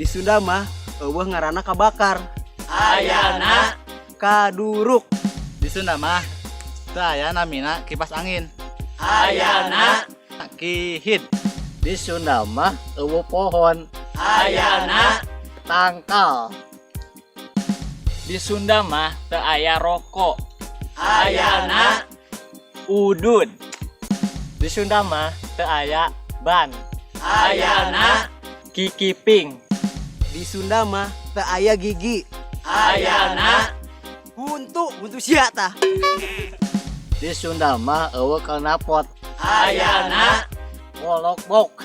Di Sunda mah euweuh ngaranna kabakar. Ayana Kaduruk. Di Sunda mah teu aya namina kipas angin. Ayana Kihit. Di Sunda mah euweuh pohon. Ayana Tangkal. Di Sunda mah teu aya rokok. Ayana Udud. Di Sunda mah teu aya ban. Ayana Kikiping. Di Sunda mah teu aya gigi. Ayana Huntu, huntu sia tah. Di Sunda mah euweuh knalpot. Ayana Wolokbok.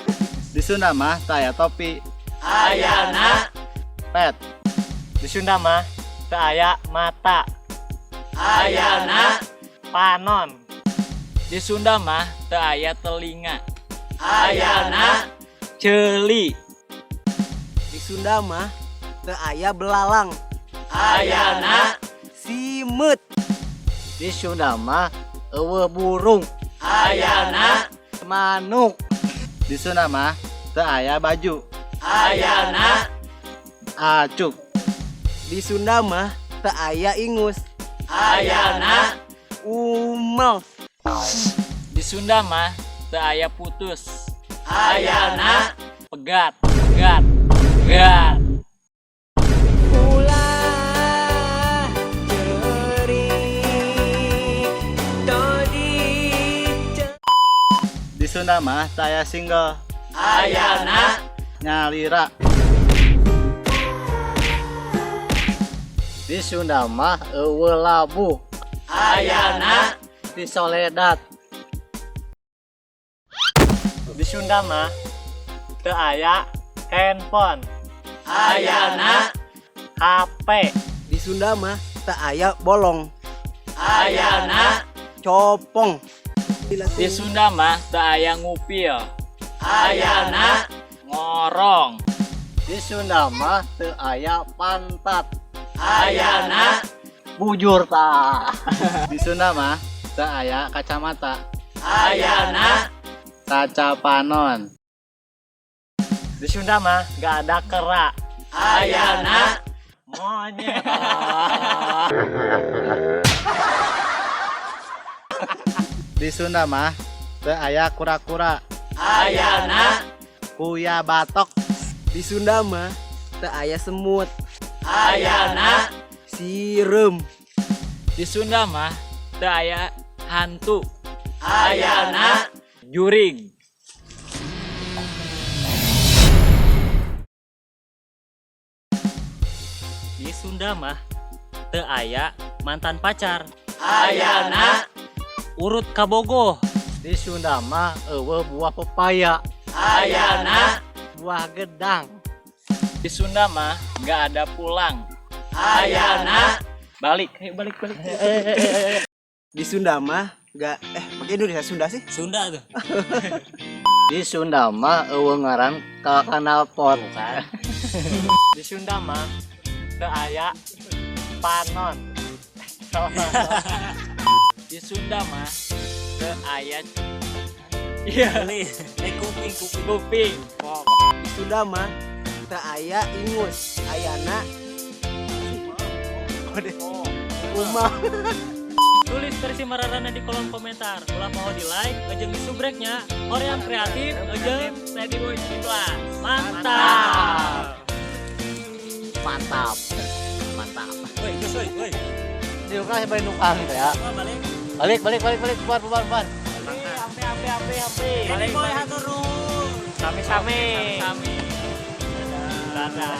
Di Sunda mah teu aya topi. Ayana Pet. Di Sunda mah teu aya mata. Ayana Panon. Di Sunda mah teu aya telinga. Ayana Ceuli. Di Sunda mah teu aya belalang. Ayana Simeut. Di Sunda mah euweuh burung. Ayana Manuk. Di Sunda mah teu aya baju. Ayana Acuk. Di Sunda mah teu aya ingus. Ayana Umel. Di Sunda mah teu aya putus. Ayana Pegat, pegat, pegat. Ulah ceurik todi. Di Sunda mah teu aya single. Ayana Nyalira. Di Sunda mah euweuh labuh. Ayana Di Soledad. Di Sunda mah teu aya handphone. Ayana HP. Di Sunda mah teu aya bolong. Ayana Copong. Di Sunda mah teu aya ngupil. Ayana Ngorong. Di Sunda mah teu aya pantat. Ayana Bujur tah. Di Sunda mah teu aya kacamata. Ayana Kaca panon. Di Sunda mah gak ada kera. Ayana Monyet. Di Sunda mah teu aya kura-kura. Ayana Kuya batok. Di Sunda mah teu aya semut. Ayana Sireum. Di Sunda mah teu aya hantu. Ayana Jurig. Di Sunda mah teu aya mantan pacar. Ayana Urut kabogoh. Di Sunda mah euweuh buah pepaya. Ayana Buah gedang. Di Sunda mah nggak ada pulang. Ayana Balik, ayo balik, balik. Di Sunda mah gak pakai Indonesia Sunda sih. Sunda tuh. Di Sunda mah euweuh ngaran knalpot. Di Sunda mah teu aya panon. Di Sunda mah teu aya. Iya. Kuping, kuping. Kuping. Di Sunda mah teu aya ingus. Ayana Umah. Tulis versi mararana di kolom komentar. Ulah mau di like, ejeng di subreknya. Hoream kreatif, ejeng Teddy Boy 17. Mantap. Mantap. Mantap. Woi, geus woi, woi. Di ukang sampai nukang ya. Balik. Balik, balik, balik, balik, bubar, bubar, bubar. Ampe, ampe, ampe, ampe. Balik, balik. Sami-sami. Sami. Dadah.